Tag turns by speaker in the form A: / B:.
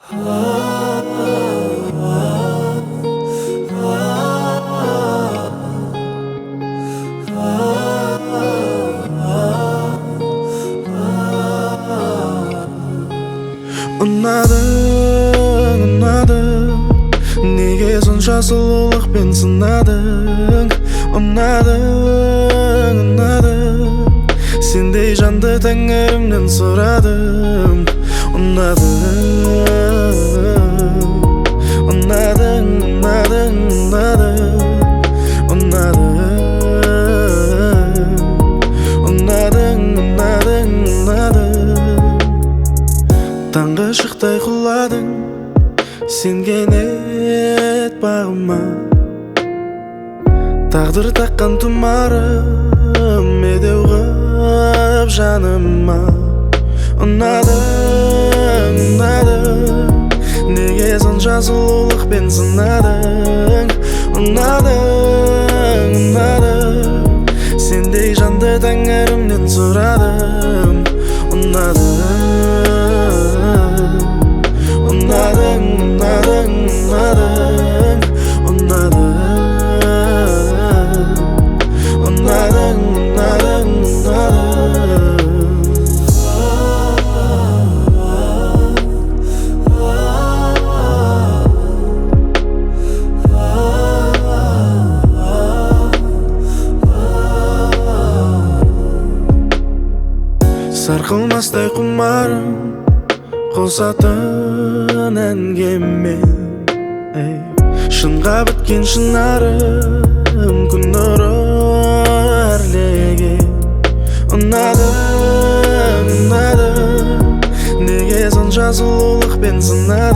A: Ұнадың, ұнадың, неге сонша сұлулықпен сынадың? Ұнадың, ұнадың, сендей жанды тәңірімнен сұрадым. Ұнадың, ұнадың, ұнадың, ұнадың, ұнадың, ұнадың, ұнадың, ұнадың. Таңғы шықтай құладың сен кенет бағыма, тағдыр таққан тұмарым медеу ғып жаныма. Ұнадың, ұнадың, неге сонша сұлулықпен сынадың? Ұнадың, ұнадың, сендей жанды тәңірімнен сұрадым. Ұнадың, ұнадың, ұнадың, ұнадың, ұнадың, ұнадың, ұнадың, ұнадың. Сарқылмастай құмарым қосатын әнге мен, шынға біткен шынарым күн нұры әрлеген. Ұнадың, ұнадың, неге сонша сұлулықпен сынадың?